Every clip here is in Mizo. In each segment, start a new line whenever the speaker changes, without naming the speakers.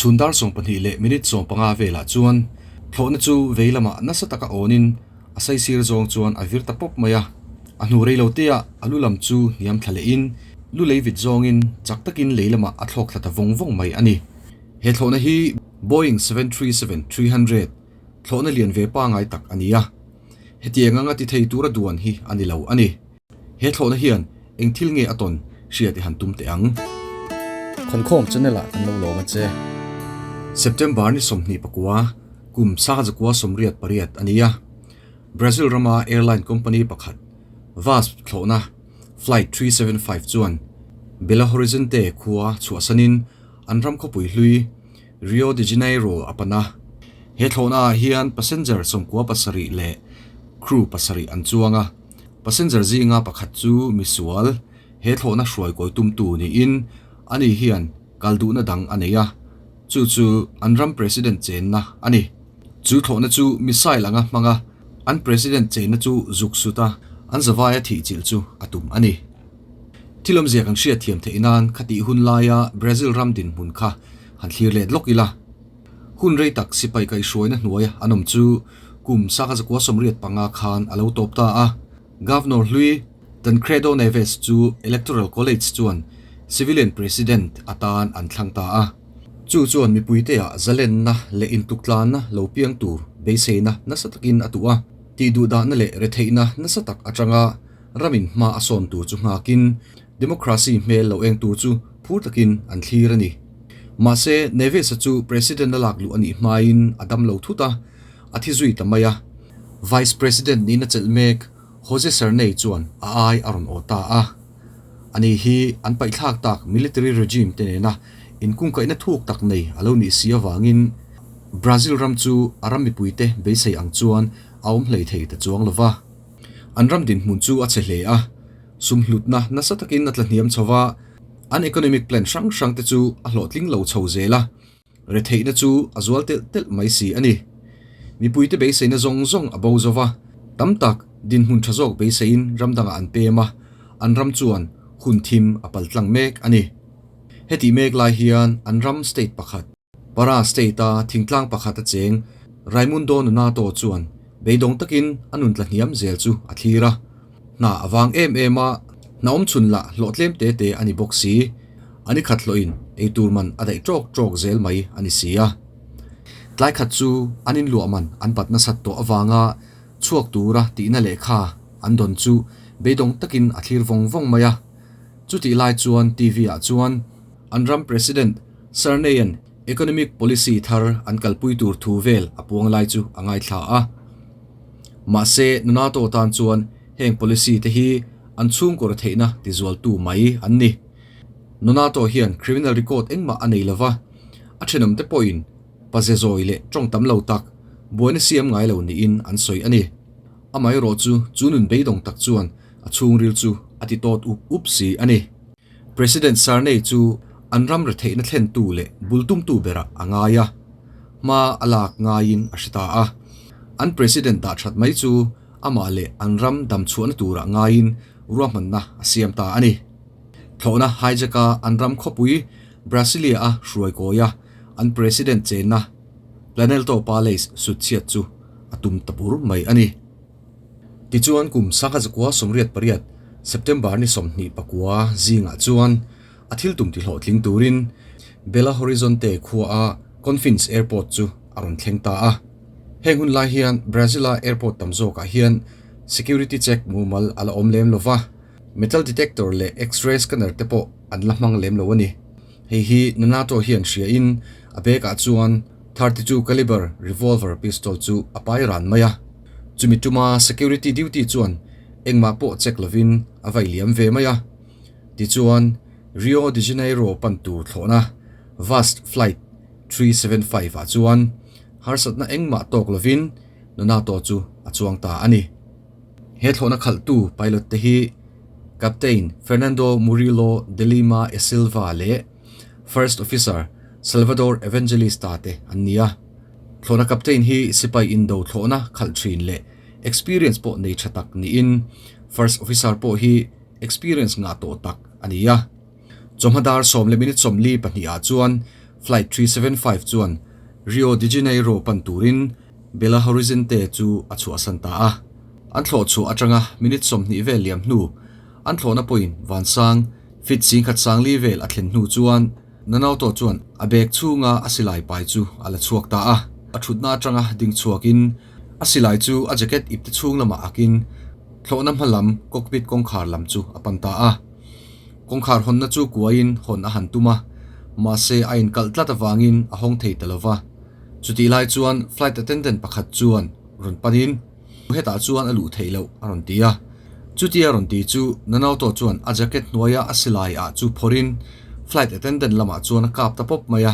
Chhun dar 12 leh minute 15 velah chuan thlawhna chu vei lamah nasa taka awnin a saisir zawng chuan a vir ta pawp mai a. A hnu rei lo teah a lu lam chu hniam thla lehin lu lei vit zawngin chak takin lei lamah a thlawk thla ta vawng vawng mai a ni. He thlawhna hi Boeing 737-300 thlawhna lian ve pangai tak a ni a. Hetiang anga ti thei tura duan hi a ni lo a ni. He thlawhna hian eng thil nge a tawn hriat i han tum teh ang. Khawnkhawm channel ah kan lo lawm a che. September ni 29, kum 1988 a ni a. Brazil rama airline company pakhat VASP thlawhna flight 375 chuan Belo Horizonte khua chhuahsanin an ram khawpui hlui Rio de Janeiro a pan a. He thlawhna ah hian passenger 97 leh crew pasarih an chuang a. Passenger zinga pakhat chu misual, he thlawhna hruai kawi tumtu niin ani hian kal duhna dang a nei a, chu chu an ram President chenna a ni. Chu thlawhna chu missile anga hmanga an President chenna chu zuk sut a, an zavaia thih chilh chu a tum a ni. Thil awmzia kan hriat thiam theih nan khatih hun laia Brazil ram dinhmun kha han thlir let lawk ila. Hun rei tak sipai kaihhruaina hnuaia an awm chu kum 1985 khan a lo tawp ta a. Governor hlui Tancredo Neves chu Electoral College chuan civilian president atan an thlang ta a. Chu chuan mipuiteah zalenna leh intuktlanna lo piang tur beiseina nasa takin a tuh a. Tihduhdahna leh retheihna nasa tak atanga ramin hma a sawn tur chu nghakin democracy hmel lo eng tur chu phur takin an thlir a ni. Mahse, Neves-a chu President a lak luh a nih hmain a dam lo thut a, a thi zui ta mai a. Vice President niin a chelh mek Jose Sarney chuan a ai a rawn aw ta a. Ani hi an paihthlak tak military regime te nena inkungkaihna thuk tak nei a lo nih si avangin Brazil ram chu a ram mipuite beisei ang chuan a awm hlei thei ta chuang lo va. An ram dinhmun chu a chhe hle a, sum hlutna nasa takin a tlahniam chho va, an economic plan hrang hrang te chu a hlawhtling lo chho zel a, retheihna chu a zual telh telh mai si a ni. Mipuite beiseina zawng zawng a bo zo va, tam tak dinhmun tha zawk beiseiin ram dangah an pem a, an ram chuan hun thim a paltlang mek a ni. Hetih mek lai hian an ram state pakhat, Para State-a thingtlang pakhat a cheng Raimundo Nonato chuan beidawng takin a nun tla hniam zel chu a thlir a. Hna a vang em em a, hna awm chhun lah hlawh tlem te te a ni bawk si. A ni khat hlawhin eitur man a daih ṭawk ṭawk zel mai a ni si a. Tlai khat chu an inluah man an bat nasat tawh avanga chhuak tura tihna lehkha an dawn chu beidawng takin a thlir vawng vawng mai a. Chutih lai chuan TV-ah chuan an ram President Sarney-a'n economic policy thar an kalpui tur thu vel a puang lai chu a ngaithla a. Mahse, Nonato tan chuan heng policy te hi an chhungkaw theihna tizualtu mai an ni. Nonato hian criminal record engmah a nei lova, a thenawmte pawhin paze zawi leh tawng tam lo tak, buaina siam ngai lo niin an sawi a ni. Amaherawh chu chu nun beidawng tak chuan a chhungril chu a ti tawt up up si a ni. President Sarney chu an ram retheihna thlentu leh bultumtu berah a ngai a, hma a lak ngaiin a hre ta a. An President dah that mai chu amah leh an ram damchhuahna turah ngaiin ruahmanna a siam ta a ni. Thlawhna hijack-a an ram khawpui Brasilia-a hruai kawia an President chenna Planalto Palace sutchhiat chu a tum ta bur mai a ni. Tichuan kum 1988 September ni 29 zingah chuan a thil tum tihlawhtling turin Belo Horizonte khuaa Confins Airport chu a rawn thleng ta a. Heng hun lai hian Brazil-a airport tam zawkah hian security check mumal a la awm lem lo va, metal detector leh x-ray scanner te pawh an la hmang lem lo a ni. Hei hi Nonato hian hriain a bag-ah chuan 32 caliber revolver pistol chu a pai ran mai a. Chumi tuma security duty chuan engmah pawh check lovin a vai liam ve mai a. Tichuan, Rio de Janeiro pan tur thlawhna VASP flight 375 ah chuan harsatna engmah tawk lovin Nonato chu a chuang ta a ni. He thlawhna khalhtu pilot te hi Captain Fernando Murillo de Lima e Silva leh First Officer Salvador Evangelista te an ni a. Thlawhna captain hi sipai indo thlawhna khalh thin leh experience pawh nei tha tak niin First Officer pawh hi experience ngah tawh tak a ni a. Chawhma dar 10 leh minute 42 ah chuan Flight 375 chuan Rio de Janeiro pan turin Belo Horizonte chu a chhuahsan ta a. An thlawh chhuah atanga minute 20 vel liam hnu an thlawhna pawhin vansang feet 10,400 vel a thlen hnu chuan Nonato chuan a bag chhunga a silai pai chu a la chhuak ta a. A thutna atanga ding chhuakin a silai chu a jacket ipte chhung lamah akin thlawhna hmalam cockpit kawngkhar lam chu a pan ta a. Kawngkhar hawnna chu kuaiin hawn a han tum a, mahse a inkalh tlat avangin a hawng thei ta lova. Chutih lai chuan flight attendant pakhat chuan rawn panin hetah chuan a luh theih loh a rawn ti a. Chutia rawn ti chu Nonato chuan a jacket hnuaia a silai ah chu phawrhin flight attendant lamah chuan a kap ta pawp mai a.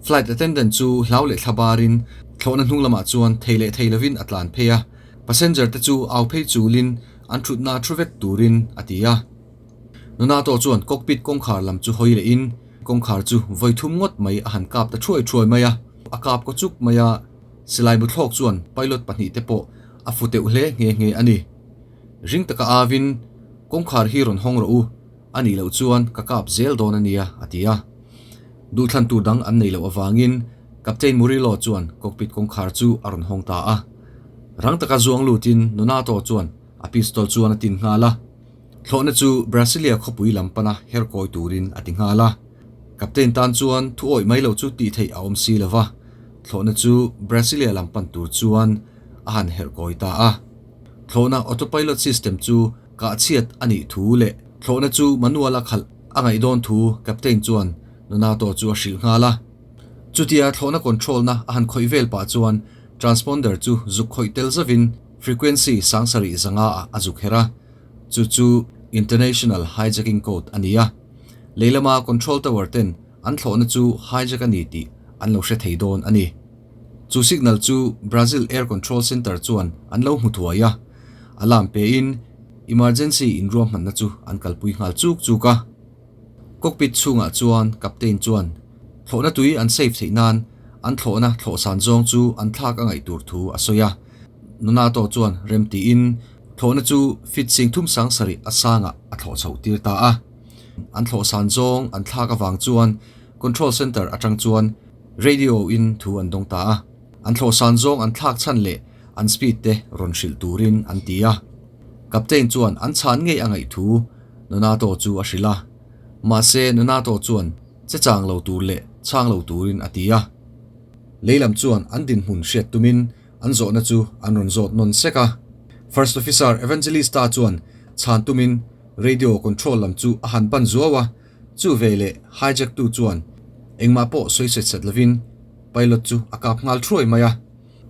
Flight attendant chu hlau leh thla barin thlawhna hnung lamah chuan thei leh thei lovin a tlan phei a. Passenger te chu au phei chulin an thutna thu vek turin a ti a. Nonato chuan cockpit kawngkhar lam chu hawi lehin kawngkhar chu vawi thum ngawt mai a han kap ta thuai thuai mai a. A kap kaw chuk mai a, silai bu thlawk chuan pilot pahnih te pawh a fu teuh hle nghe nghe a ni. Ring taka avin kawngkhar hi rawn hawng rawh u, a nih loh chuan ka kap zel dawn a nia, a ti a. Duhthlan tur dang an nei loh avangin Captain Murillo chuan cockpit kawngkhar chu a rawn hawng ta a. Rang taka zuang lutin Nonato chuan a pistol chuan a tin nghal a. Thlawhna chu Brasilia khawpui lam pana her kawi turin a ti nghal a. Captain tan chuan thu awih mai lo chu tih theih a awm si lova, thlawhna chu Brasilia lam pan tur chuan a han herh kawi ta a. Thlawhna autopilot system chu kah chhiat a nih thu leh thlawhna chu manual a khalh a ngaih dawn thu Captain chuan Nonato chu a hrilh nghal a. Chutia thlawhna control na a han khawih vel pah chuan transponder chu zuk khawih tel zavin frequency 7500 ah a zuk her a. Chu chu International Hijacking Code a ni a. Leilama control tower ten an thlawhna chu hijack a ni tih an lo hre thei dawn a ni. Chu signal chu Brazil Air Control Center chuan an lo hmu thuai a. Alarm pein emergency inruahmanna chu an kalpui nghal chuk chuk a. Cockpit chhungah chuan captain chuan thlawhna tui an save theih nan an thlawhna thlawhsan zawng chu an thlak a ngaih tur thu a sawi a. Nonato chuan rem tiin thlawhna chu feet 3700 a sangah a thlawh chhoh tir ta a. An thlawhsan zawng an thlak avang chuan control center atang chuan radio in thu an dawng ta a. An thlawhsan zawng an thlak chhan leh an speed te rawn hrilh turin an ti a. Captain chuan an chhan ngei a ngaih thu Nonato chu a hrilh a. Mahse Nonato chuan che chang lo tur leh chhang lo turin a ti a. Leilam chuan an dinhmun hriat tumin an zawhna chu an rawn zawt nawn sek a. First Officer Evangelista chuan chhan tumin radio control lam chu a han ban zuau a, chu ve leh hijack tu chuan engmah pawh sawi set set lovin pilot chu a kap nghal thuai mai a.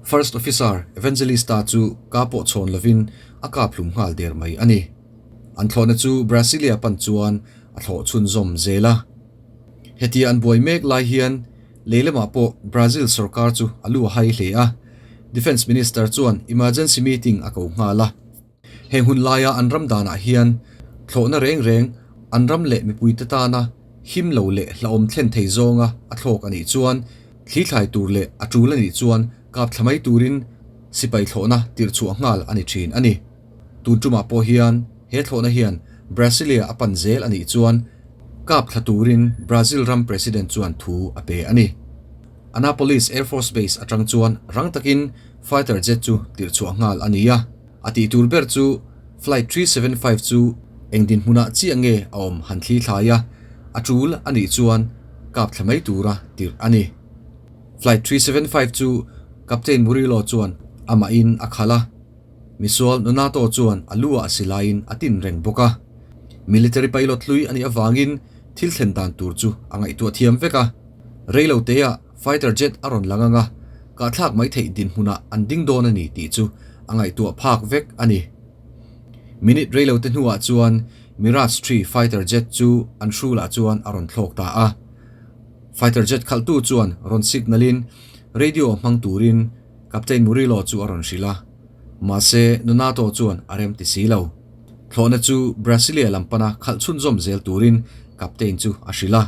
First Officer Evangelista chu ka pawh chhawn lovin a kap hlum nghal der mai a ni. An thlawhna chu Brasilia pan chuan a thlawh chhunzawm zel a. Hetia an buai mek lai hian leilamah pawh Brazil sarkar chu a lu a hai hle a. Defence Minister chuan emergency meeting a ko nghal a. Heng hun laia an ram danah hian thlawhna reng reng an ram leh mipuite tana him lo leh hlauhawm thlen thei zawnga a thlawk a nih chuan thli thlai tur leh a tul a nih chuan kap thla mai turin sipai thlawhna tirh chhuah nghal a ni thin a ni. Tun tumah pawh hian he thlawhna hian Brasilia a pan zel a nih chuan kap thla turin Brazil ram president chuan thu a pe a ni. Anapolis Air Force Base atang chuan rang takin fighter jet chu tirh chhuah nghal a ni a. A tih tur ber chu flight 375 chu eng dinhmunah chiah nge a awm han thli thlai a, a tul a nih chuan kap thla mai tura tirh a ni. Flight 375 chu Captain Murillo chuan amahin a khalh a. Misual Nonato chuan a lu ah silaiin a tin reng bawk a. Military pilot hlui a nih avangin thil thlen dan tur chu a ngaihtuah thiam vek a. Reilo teah fighter jet a rawn lang anga kahthlak mai theih dinhmunah an ding dawn a ni tih chu a ngaihtuah phak vek a ni. Minute reilo te hnuah chuan Mirage 3 fighter jet chu an hrulah chuan a rawn thlawk ta a. Fighter jet khalhtu chuan rawn signal-in radio hmang turin Captain Murillo chu a rawn hrilh a. Mahse Nonato chuan a rem ti si lo. Thlawhna chu Brasilia lam pana khalh chhunzawm zel turin Captain chu a hrilh a.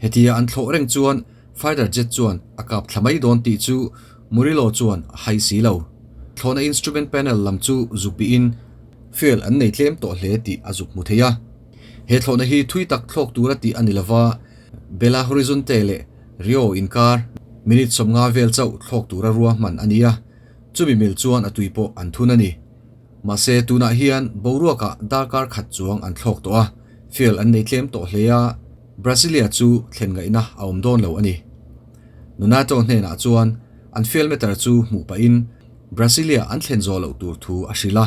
Hetia an thlawh reng chuan fighter jet chuan a kap thla mai dawn tih chu Murillo chuan a hai si lo. Thlawhna instrument panel lam chu zuk bihin fuel an nei tlem tawh hle tih a zuk hmu thei a. He thlawhna hi thui tak thlawk tura tih a ni lova, Belo Horizonte leh Rio inkar minute 50 vel chauh thlawk tura ruahman a ni a, chumi mil chuan a tui pawh an thun a ni. Mahse tunah hian boruakah darkar khat chuang an thlawk tawh a, fuel an nei tlem tawh hle a, Brasilia chu thlen ngaihna a awm dawn lo a ni. Nonato hnenah chuan an fuel meter chu hmuh pahin Brasilia an thlen zawh loh tur thu a hrilh a.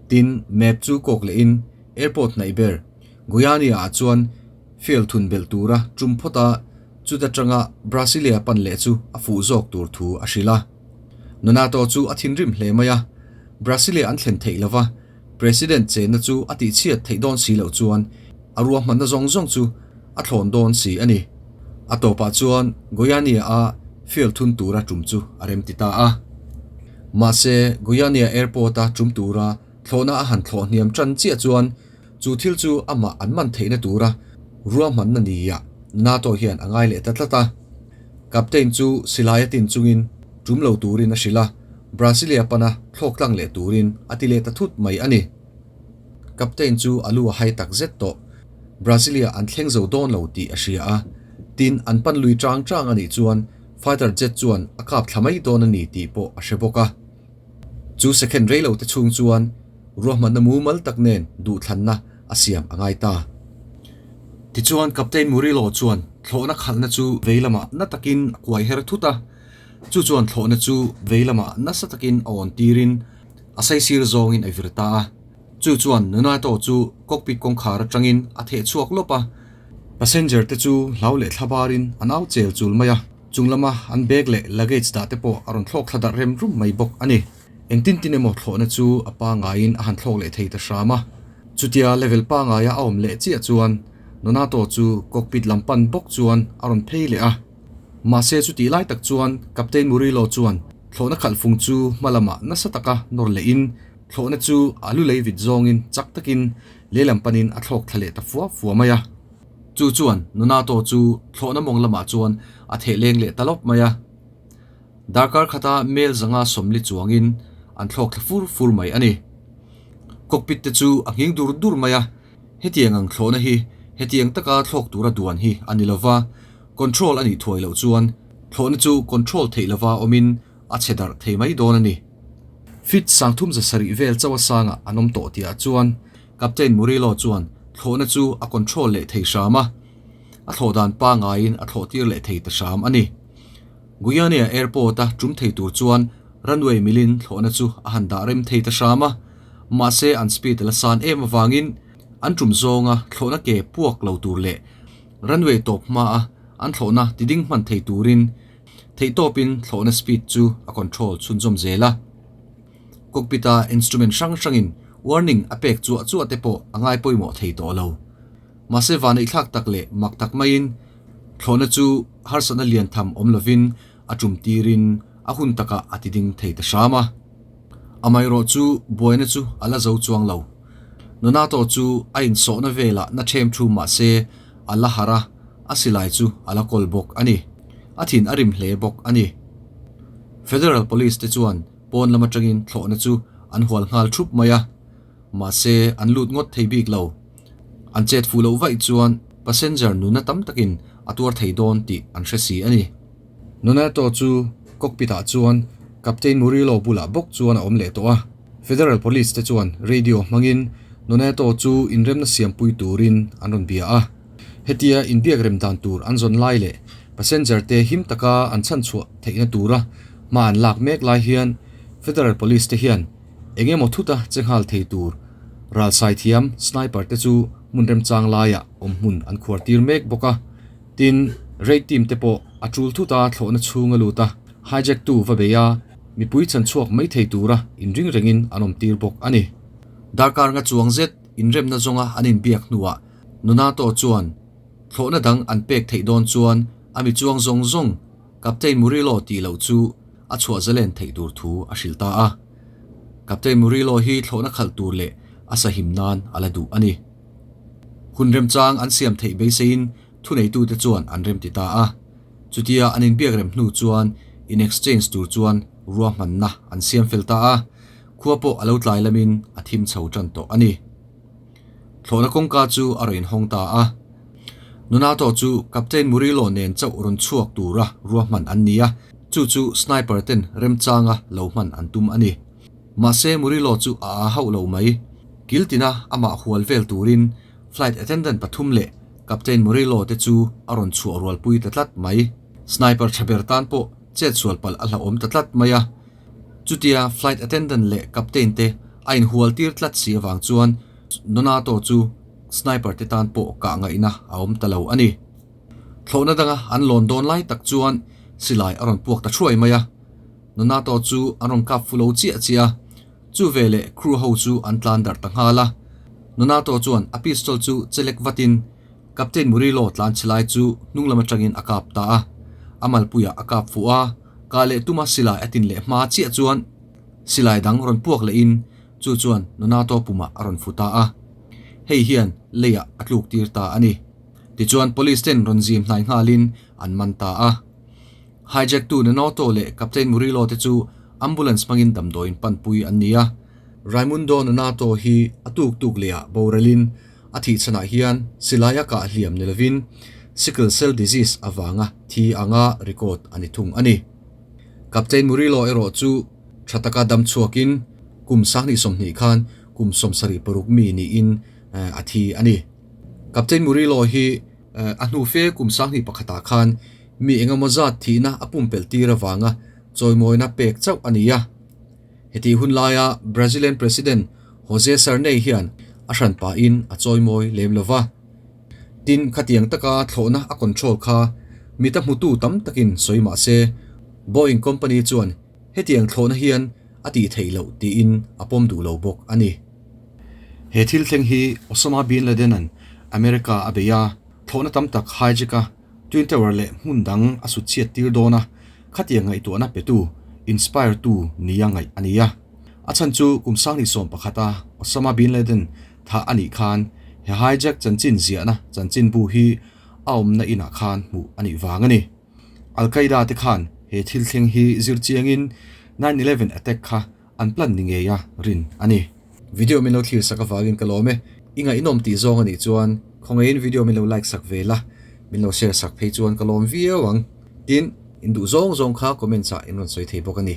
Tin, map chu kawk lehin airport hnaih ber Goiânia-ah chuan fuel thun belh tura tum phawt a, chuta tanga Brasilia pan leh chu a fuh zawk tur thu a hrilh a. Nonato chu a thinrim hle mai a, Brasilia an thlen theih lova, President chenna chu a tihchhiat theih dawn si loh chuan a ruahmanna zawng zawng chu a thlawn dawn si a ni. A tawpah chuan Goiânia-a fuel thun tura tum chu a remti ta a. Mahse, Goiânia Airport-a tum tura thlawhna a han thlawh hniam tan chiah chuan chu thil chu amah an man theihna tura ruahmanna niah NATO hian a ngai leh ta tlat a. Captain chu silai a tin chungin tum lo turin a hrilh a, Brasilia pana thlawk tlang leh turin a ti leh ta thut mai a ni. Captain chu a lu a hai tak zet tawh. Brasilia an thleng zo dawn lo tih a hria a, tin an pan lui chang chang a nih chuan fighter jet chuan a kap thla mai dawn a ni tih pawh a hre bawk a. Chu second rei lo te chhung chuan ruahmanna mumal tak nen duhthlanna a siam a ngai ta. Tichuan Captain Murillo chuan thlawhna khalhna chu vei lamah na takin a kuai her thut a, chu chuan thlawhna chu vei lamah nasa takin a awn tirin a saisir zawngin a vir ta a. Chu chuan Nonato chu cockpit kawngkhar atangin a theh chhuak lawp a, passenger te chu hlau leh thla barin an au chel chul mai a, chung lama an bag leh luggage dah te pawh a rawn thlawk thla darh rem rum mai bawk a ni. Engtin tin emaw thlawhna chu a pangaiin a han thlawk leh thei ta hram a, chutia level pangaia a awm leh chiah chuan Nonato chu cockpit lam pan bawk chuan a rawn phei leh a. Mahse chutih lai tak chuan Captain Murillo chuan thlawhna khalh fung chu hma lamah nasa taka nawr lehin thlawhna chu a lu lei vit zawngin chak takin lehlam panin a thlawk thla leh ta fua fua mai a. Chu chuan Nonato chu thlawhna mawng lamah chuan a theh leng leh ta lawp mai a. Darkar khata mel zanga sawmli chuangin an thlawk thla fur fur mai a ni. Cockpit te chu a nghing dur dur mai a, hetiang ang thlawhna hi hetiang taka thlawk tura duan hi a ni lova, control a nih thuai loh chuan thlawhna chu control theih lova awmin a chhe darh thei mai dawn a ni. Feet sangthum za sarih vel chauh a sangah an awm tawh tihah chuan Captain Murillo chuan thlawhna chu a control leh thei hram a, a thlawh dan pangaiin a thlawh tir leh thei ta hram a ni. Guyana Airport-a tum thei tur chuan runway milin thlawhna chu a han dah rem thei ta hram a, mahse an speed a la san em avangin an tum zawnga thlawhna ke puak lo tur leh runway tawp hmaa an thlawhna tiding hman thei turin theihtawpin thlawhna speed chu a control chhunzawm zel a. Cockpit-a instrument hrang hrangin warning a pek chuah chuah te pawh a ngai pawimawh thei tawh lo. Mahse vaneihthlak tak leh mak tak maiin thlawhna chu harsatna lian tham awm lovin a tum tirin a hun takah a tiding thei ta hram a. Amaherawh chu buaina chu a la zo chuang lo. Nonato chu a insawhna velah na ṭhem thu mahse a la harh a, a silai chu a la kawl bawk a ni. A thin a rim hle bawk a ni. Federal Police te chuan pawn lam atangin thlawhna chu an hual nghal thup mai a, mahse an lut ngawt thei bik lo. An chet fuh loh vaih chuan passenger nunna tam takin a tuar thei dawn tih an hre si a ni. Nonato chu cockpit ah chuan Captain Murillo bulah bawk chuan a awm leh tawh a. Federal Police te chuan radio hmangin Nonato chu inremna siampui turin an rawn bia a. Hetia inbiak rem dan tur an zawn lai leh passenger te him taka an chhanchhuah theihna tura hma an lak mek lai hian Federal Police te hian Eng emaw thuta che nghal thei tur ralsai thiam sniper te chu hmun remchang laiah awm hmun an khuar tir mek bawk a. Tin, raid team te pawh a tul thuta thlawhna chhung a lut a, hijack tu va bei a, mipui chhan chhuak mai thei tura inring rengin an awm tir bawk a ni. Darkar nga chuang zet inremna zawnga an inbiak hnuah Nonato chuan thlawhna dang an pek theih dawn chuan a mi chuang zawng zawng Captain Murillo tih loh chu a chhuah zalen theih tur thu a hrilh ta a. Captain Murillo hi thlawhna khalh tur leh a sahim nan a la duh a ni. Hun remchang an siam theih beiseiin thuneitute chuan an remti ta a. Chutia an inbiak rem hnu chuan in exchange tur chuan ruahmanna an siam fel ta a, khua pawh a lo tlai lamin a thim chho tan tawh a ni. Thlawhna kawngka chu a rawn inhawng ta a. Nonato chu Captain Murillo nen chauh rawn chhuak tura ruahman an ni a, chu chu sniper ten remchanga lo hman an tum a ni. Mahse Murillo chu a aa hauh lo mai. Kiltina amah hual vel turin flight attendant pathum leh Captain Murillo te chu a rawn chhuah rualpui ta tlat mai. Sniper tha ber tan pawh chetsual palh a hlauhawm ta tlat mai a. Chutia flight attendant leh captain te a inhual tir tlat si avang chuan Nonato chu sniper te tan pawh kah ngaihna a awm ta lo a ni. Thlawhna danga an lawn dawn lai tak chuan silai a rawn puak ta thuai mai a. Nonato chu an rawn kap fu lo chiah chiah a, chu veleh crew ho chu an tlan darh ta nghal a. Nonato chuan a pistol chu chelek vatin Captain Murillo tlan chhe lai chu hnung lam atangin a kap ta a, a malpuiah a kap fuh a, kah leh tuma silai a tin leh hma chiah chuan silai dang rawn puak lehin chu chuan Nonato pumah a rawn fu ta a, hei hian leiah a tluk tir ta a ni. Tichuan police ten rawn zim hnai nghalin an man ta a. Hijack tu Nonato leh Captain Murillo te chu ambulance hmangin damdawiin panpui an ni a. Raimundo Nonato hi a tuk tuk lehah boralin A thih chhanah hian silai a kah hliam ni lovin sickle cell disease avanga thi anga record a ni thung a ni. Captain Murillo erawh chu tha taka dam chhuakin kum 2020 khan kum 76 mi niin a thi a ni. Captain Murillo hi a hnu fe kum 21 ah khan mi engemaw zat thihna a pumpelh tir avanga chawimawina pek chauh a ni a. Heti hun laia Brazilian President Jose Sarney hian a hran pahin a chawimawi lem lo va. Tin, khatiang taka thlawhna a control kha mita hmutu tam takin sawi mah se, Boeing company chuan hetiang thlawhna hian a tih theih loh tiin a pawm duh lo bawk a ni. He thil thleng hi Osama bin Laden-a'n America a bei a, thlawhna tam tak hijack a, Twin Tower leh hmun dang a sut chhiat tir dawn a, khatiang ngaihtuahna petu, inspire tu, nia ngaih a ni a. A chhan chu kum 2011 a Osama bin Laden thah a nih khan he hijack chanchin ziahna chanchinbu hi a awmna inah khan hmuh a nih vang a ni. Al Qaeda te khan he thil thleng hi zir chiangin 9/11 attack kha an plan ni ngei a rin a ni. Video min lo thlir sak avangin ka lawm e. I ngaihnawm tih zawng a nih chuan khawngaihin video min lo like sak ve la, min lo share sak phei chuan ka lawm viau ang. Tin, in duh zawng zawng kha comments ah in rawn sawi thei bawk a ni.